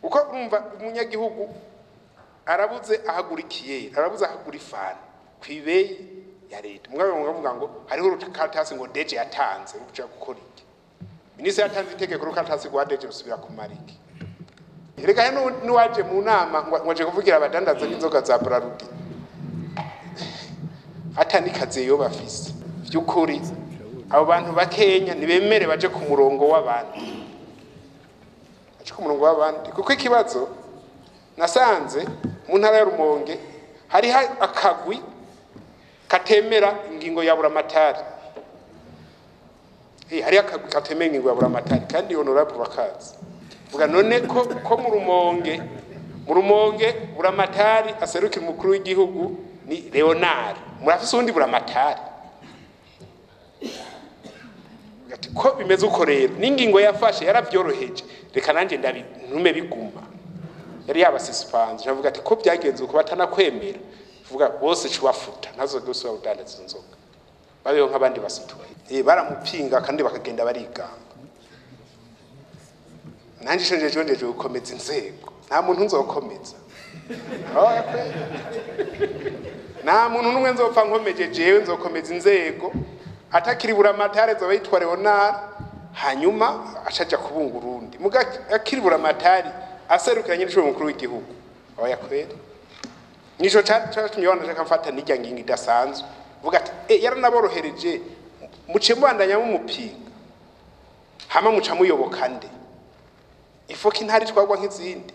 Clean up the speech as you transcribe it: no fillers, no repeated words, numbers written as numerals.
Kuko urumva umunyagihugu arabuze ahagurikiye, arabuze ahagura ifana kwibeyi ya leta. Mugabo mukavuga ngo hariho urukaratasi ngo deje yatanze ruja gukora iki? Minisitiri yatanze itegeko, urukaratasi rwa deje rusubira kumara iki? Reka nuwaje mu nama ngo aje kuvugira abadandaza b'inzoga za Brarudi atanikaze yo bafise. Vy'ukuri abo bantu bakenya nibemere baje ku murongo w'abandi, baje ku murongo w'abandi. Kuko ikibazo nasanze mu ntara ya Rumonge hariho akagwi katemera ingingo ya Buramatari. Hariho akagwi katemera ingingo ya Buramatari kandi honorable bakazi. Vuga none ko mu Rumonge, mu Rumonge Buramatari aserukira umukuru w'igihugu ni Leonard, murafise uwundi Buramatari? Ati ko bimeze uko rero n'ingingo yafashe yaravyoroheje, reka nanje ntume biguma. Yari yabasispanze, avuga ati ko byagenze uko batanakwemera, vuga bose cubafuta ntazo gose udandaza izo nzoga babeho nk'abandi basutuye. Baramupinga kandi bakagenda barigamba. Nanje ico njeje njeje gukomeza inzego, nta muntu nzokomeza. Nta muntu n'umwe nzopfa nkomeje jewe, nzokomeza inzego. Atakiri Buramatari zoba yitwa Leonard, hanyuma acaja kubunga urundi. Muga akiri Buramatari aserukira nyine mukuru w'igihugu. Oya kweri. Nico catumye wanashaka mfata n'irya ngingo idasanzwe. Vuga ati yaranaborohereje muce mbandanya mumupinga. Hama muca muyoboka nde? Ifoka intari twagwa nk'izindi.